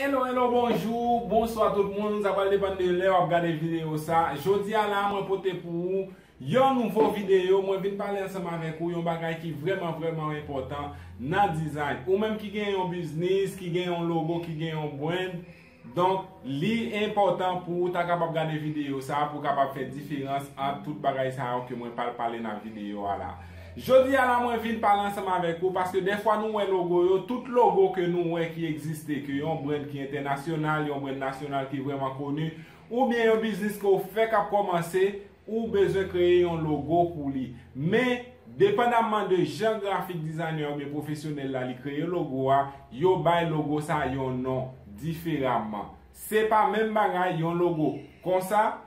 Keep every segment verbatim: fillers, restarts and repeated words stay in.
Hello, hello, bonjou, bonswa tout moun. Sa pral depann de lè w ap gade videyo sa. Jodi a la, mwen pote pou ou yon nouvo videyo. Mwen vin pale ansanm avèk ou yon bagay ki vrèman, vrèman enpòtan nan dizay. Ou menm ki gen yon biznis, ki gen yon logo, ki gen yon brand, donk, li enpòtan pou ou ta kapab gade videyo sa a, pou w kapab fè diferans ant tout bagay sa yo ke mwen pral pale nan videyo a la. Jodi a la, mwen vin pale ansanm avèk ou, paske dèfwa nou wè logo yo, tout logo ke nou wè ki egziste, ke yon brand ki entènasyonal, yon brand nasyonal ki vrèman koni, oubyen yon biznis ke w fèk ap kòmanse, ou bezwen kreye yon logo pou li. Men, depandamman de jan grafik dizayner oubyen pwofesyonèl la li kreye logo a, yo bay logo sa yon non diferaman. Se pa menm bagay yon logo konsa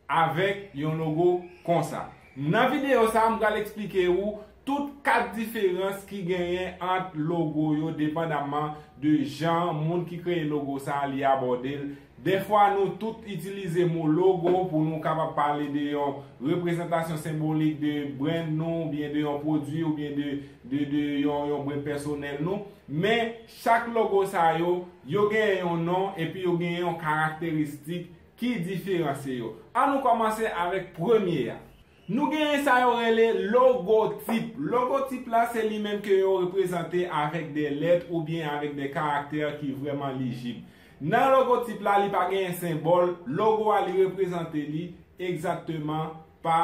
avèk yon logo konsa. Nan videyo sa, m pral eksplike ou tout kat diferans ki genyen ant logo yo, depandamman de jan moun ki kreye logo sa li abòde l. Dèfwa, nou tout itilize mo logo pou nou kapab pale de yon reprezantasyon senbolik de brand nou, oubyen de yon pwodui, oubyen de, de, de yon, yon brand pèsonèl nou. Men, chak logo sa yo, yo genyen yon non, epi yo genyen yon karakteristik ki diferansye yo. An nou kòmanse avèk premye a. Nou genyen sa yo rele logotip. Logotip la, se li menm ke yo reprezante avèk de lèt oubyen avèk de karaktè ki vrèman lijib. Nan logotip la, li pa genyen senbòl. Logo a, li reprezante li egzakteman pa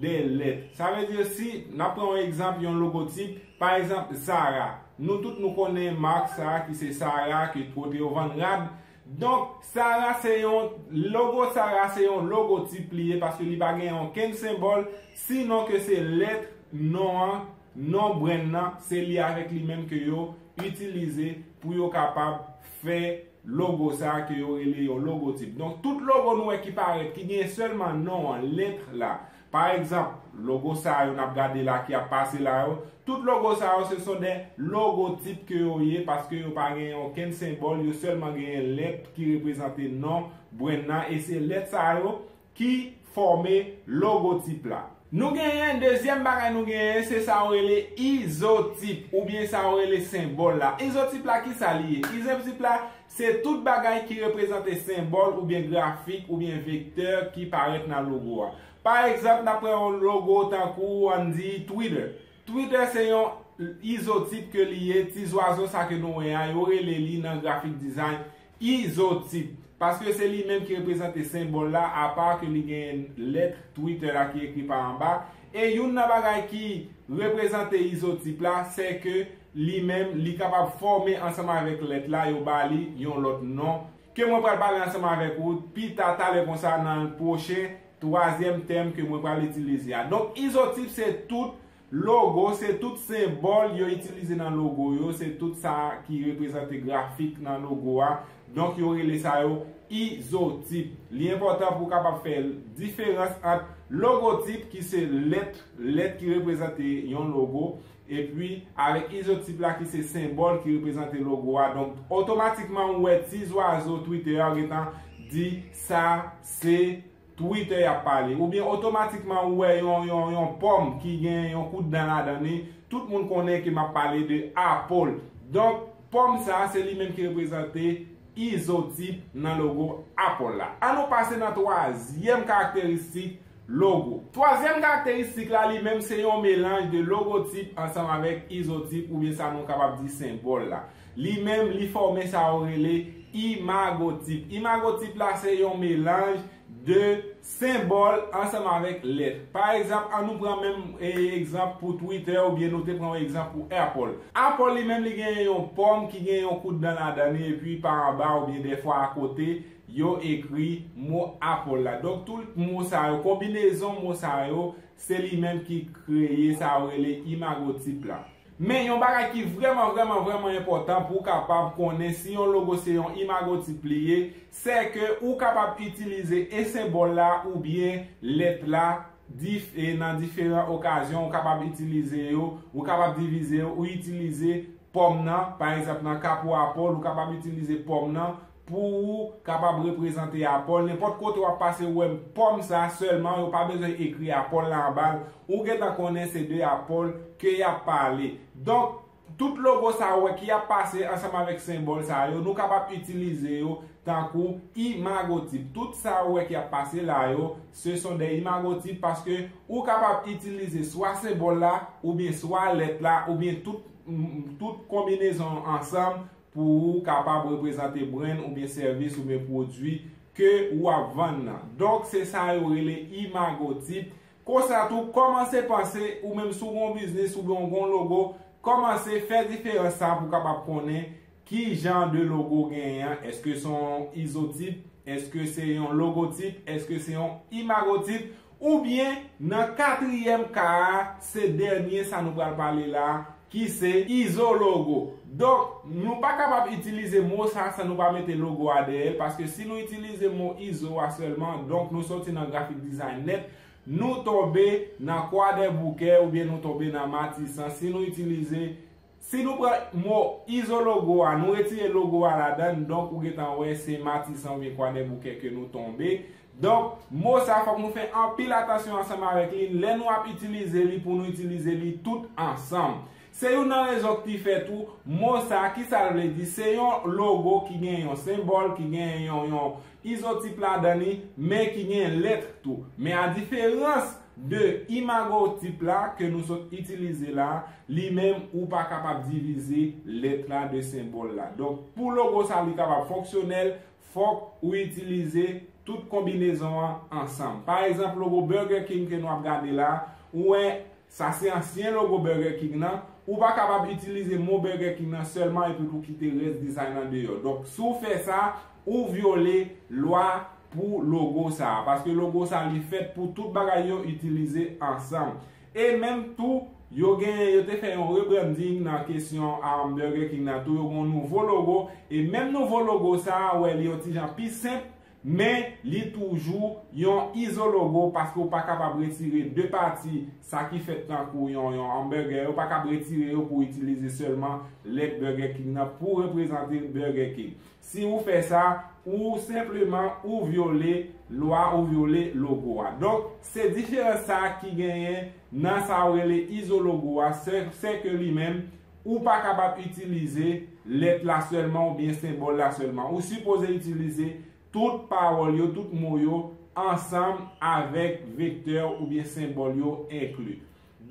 de lèt. Sa vle di, si n ap pran yon egzanp, yon logotip, pa egzanp, Zara. Nou tout nou konnen mak sa a ki se Zara, ki kote yo vann rad. Donk, Zara se yon, logo Zara se yon logotip li ye, paske li pa gen okenn senbòl, sinon ke se lèt non an, non brand nan, se li avèk li menm ke yo itilize pou yo kapab fè logo sa a ke yo rele yon logotip. Donk, tout logo nou wè ki parèt, ki gen sèlman non an, lèt la. Pa egzanp, logo sa yo n ap gade la ki ap pase la yo, tout logo sa yo, se son de logotip ke yo ye, paske yo pa genyen okenn senbòl, yo sèlman genyen lèt ki reprezante non brand nan, e se lèt sa yo ki fòme logotip la. Nou genyen, dezyèm bagay nou genyen, se sa yo rele izotip, oubyen sa yo rele senbòl la. Izotip la, ki sa li ye? Izotip la, se tout bagay ki reprezante senbòl oubyen grafik oubyen vektè ki parèt nan logo a. Pa egzanp, n ap pran yon logo tankou, ann di, Twitter. Twitter se yon izotip ke li ye, ti zwazo sa ke nou wè a, yo rele li nan grafik dizay izotip. Paske se li menm ki reprezante senbòl la, apa ke li genyen lèt Twitter la ki ekri pa anba. E youn nan bagay ki reprezante izotip la, se ke li menm, li kapab fòme ansanm avèk lèt la, yo ba li yon lòt non. Ke mwen pral pale ansanm avèk ou pita, talè konsa, nan pwochen twazyèm tèm ke mwen pral itilize a. Donk, izotip se tout logo, se tout senbòl yo itilize nan logo yo, se tout sa ki reprezante grafik nan logo a. Donk, yo rele sa yo izotip. Li enpòtan pou w kapab fè diferans ant logotip, ki se lèt, lèt ki reprezante yon logo, epi avèk izotip la, ki se senbòl ki reprezante logo a. Donk, otomatikman, ou wè ti zwazo Twitter a gentan di sa se Twitter y ap pale. Oubyen otomatikman ou wè yon, yon, yon pòm ki gen yon kout dan ladan li. Tout moun konnen ke m ap pale de Apple. Donk, pòm sa, se li menm ki reprezante izotip nan logo Apple la. An nou pase nan twazyèm karakteristik logo. Twazyèm karakteristik la, li menm, se yon melanj de logotip ansanm avèk izotip, oubyen sa nou kapab di senbòl la. Li menm, li fòme sa yo rele imagotip. Imagotip la, se yon melanj de senbòl ansanm avèk lèt. Pa egzanp, an nou pran menm, e, egzanp pou Twitter, oubyen nou te pran yon egzanp pou Apple. Apple li menm, li gen yon pòm ki gen yon kout dan ladan li, epi pa anba oubyen dèfwa akote, yo ekri mo Apple la. Donk, tout mo sa yo, konbinezon mo sa yo, se li menm ki kreye sa yo rele imagotip la. Men yon bagay ki vrèman, vrèman, vrèman enpòtan pou w kapab konnen si yon logo se yon imagotip li ye, se ke ou kapab itilize e senbòl la oubyen lèt la dif-, e nan diferan okazyon, ou kapab itilize yo, ou kapab divize yo, ou itilize pòm nan, pa egzanp, nan ka pou Apple, ou kapab itilize pòm nan pou ou kapab reprezante Apple. Nenpòt kote w ap pase, ou wè pòm sa sèlman, yo pa bezwen ekri Apple la anba l. Ou gentan konnen se de Apple ke y ap pale. Donk, Tout logo sa ou wè ki ap pase ansanm avèk senbòl sa yo, nou kapab itilize yo tankou imagotip. Tout sa ou wè ki ap pase la yo, ce sont des imagotypes, paske ou kapab itilize swa senbòl la, oubyen swa lèt la, oubyen tout, tout konbinezon ansanm pou ou kapab reprezante brand oubyen sèvis oubyen pwodui ke ou ap vann nan. Donk, se sa yo rele imagotip. Konsa tou, kòmanse panse, ou menm si w gen yon biznis oubyen w gen yon logo, kòmanse fè diferans sa pou w kapab konnen ki jan de logo w genyen an. Èske se yon izotip? Èske se yon logotip? Èske se yon imagotip? Oubyen, nan katriyèm ka a, se dènye sa nou pral pale la, ki se izologo. Donk, nou pa kapab itilize mo sa san nou pa mete logo a dèyè l, paske si nou itilize mo izo a sèlman, donk nou soti nan grafik dizayn nèt, nou tonbe nan Kwadèboukè oubyen nou tonbe nan Matisan. Si nou itilize, si nou pran mo izologo a, nou retire logo a ladan l, donk ou gentan wè se Matisan oubyen Kwadèboukè ke nou tonbe. Donk, mo sa fòk nou fè anpil atansyon ansanm avèk li lè nou ap itilize li pou nou itilize li tout ansanm. Se youn nan rezon ki fè tou mo sa, ki sa l vle di, se yon logo ki gen yon senbòl, ki gen yon, yon izotip ladan li, men ki gen lèt tou. Men a diferans de imagotip la ke nou sot itilize la, li menm ou pa kapab divize lèt la de senbòl la. Donk, pou logo sa li kapab fonksyonèl, fòk ou itilize tout konbinezon an ansanm. Pa egzanp, logo Burger King ke nou ap gade la, ou wè, sa se ansyen logo Burger King nan, ou pa kapab itilize mo Burger King nan sèlman epi pou kite rès dizayn nan deyò. Donk, si w fè sa, ou vyole lwa pou logo sa a, paske logo sa a li fèt pou tout bagay yo itilize ansanm. E menm tou, yo gen, yo te fè yon rebranding nan kesyon a Burger King nan tou, yo gen yon nouvo logo, e menm nouvo logo sa a, ou wè li yon ti jan pi senp, men li toujou yon izologo, paske w pa kapab retire de pati sa ki fèt tankou yon, yon hamburger, ou pa kab retire yo pou w itilize sèlman lèt Burger King nan pou reprezante Burger King. Si ou fè sa, ou senpleman ou vyole lwa, ou vyole logo a. Donk, se diferans sa ki genyen nan sa yo rele izologo a, se, se ke li menm, ou pa kapab itilize lèt la sèlman oubyen senbòl la sèlman. Ou sipoze itilize tout pawòl yo, tout mo yo ansanm avèk vektè oubyen senbòl yo enkli.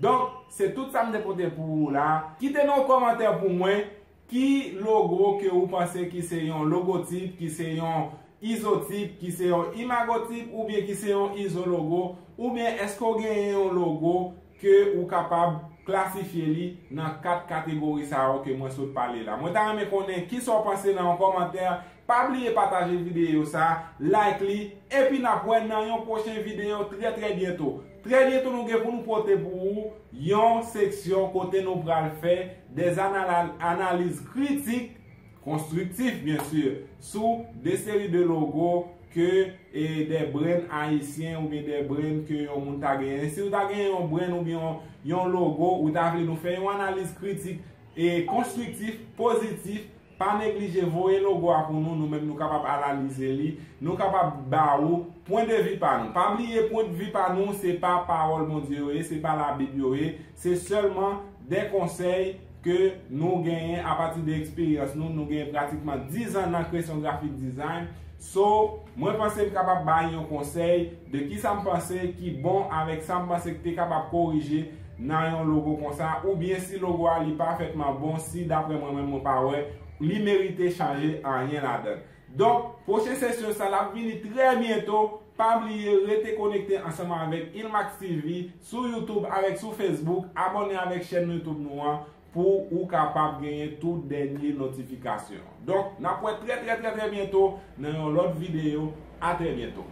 Donk, se tout sa m te pote pou ou la. Kite nan yon kòmantè pou mwen ki logo ke ou panse ki se yon logotip, ki se yon izotip, ki se yon imagotip, oubyen ki se yon izologo, oubyen èske w genyen yon logo ke ou kapab klasifye li nan kat kategori sa yo ke mwen sot pale la. Mwen ta renmen konnen kisa w panse nan yon kòmantè. Pa bliye pataje videyo sa, like li, epi n ap wè nan yon pwochen videyo trè, trè byento. Trè byento, nou gen pou nou pote pou ou yon seksyon kote nou pral fè des anala-, analiz kritik, konstriktif, byen si, sou de seri de logo ke, e, de brand ayisyen oubyen de brand ke yon moun ta genyen. Si ou ta genyen yon brand oubyen yon, yon logo, ou ta vle nou fè yon analiz kritik e konstriktif, pozitif, pa neglije voye logo a pou nou, nou menm nou kapab analize li, nou kapab ba ou pwen de vi pa nou. Pa bliye, pwen de vi pa nou, se pa pawòl Bondye yo ye, se pa Labib yo ye, se sèlman de konsèy ke nou genyen apati de eksperyans nou. Nou genyen pratikman diz an nan kreasyon grafik dizayn. So, mwen panse m kapab bay yon konsèy de kisa m panse ki bon avèk sa m panse ki te kapab korije nan yon logo konsa, oubyen si logo a li pafètman bon, si daprè mwen menm mwen pa wè li merite chanje anyen ladan l. Donk, pwochen sesyon sa l ap vini trè byento. Pa bliye rete konekte ansanm avèk Ilmax T V sou YouTube avèk sou Facebook. Abòne avèk chèn YouTube nou an pou ou kapab genyen tout dènye notifikasyon. Donk, n ap wè trè, trè, trè, trè byento nan yon lòt videyo. A trè byento.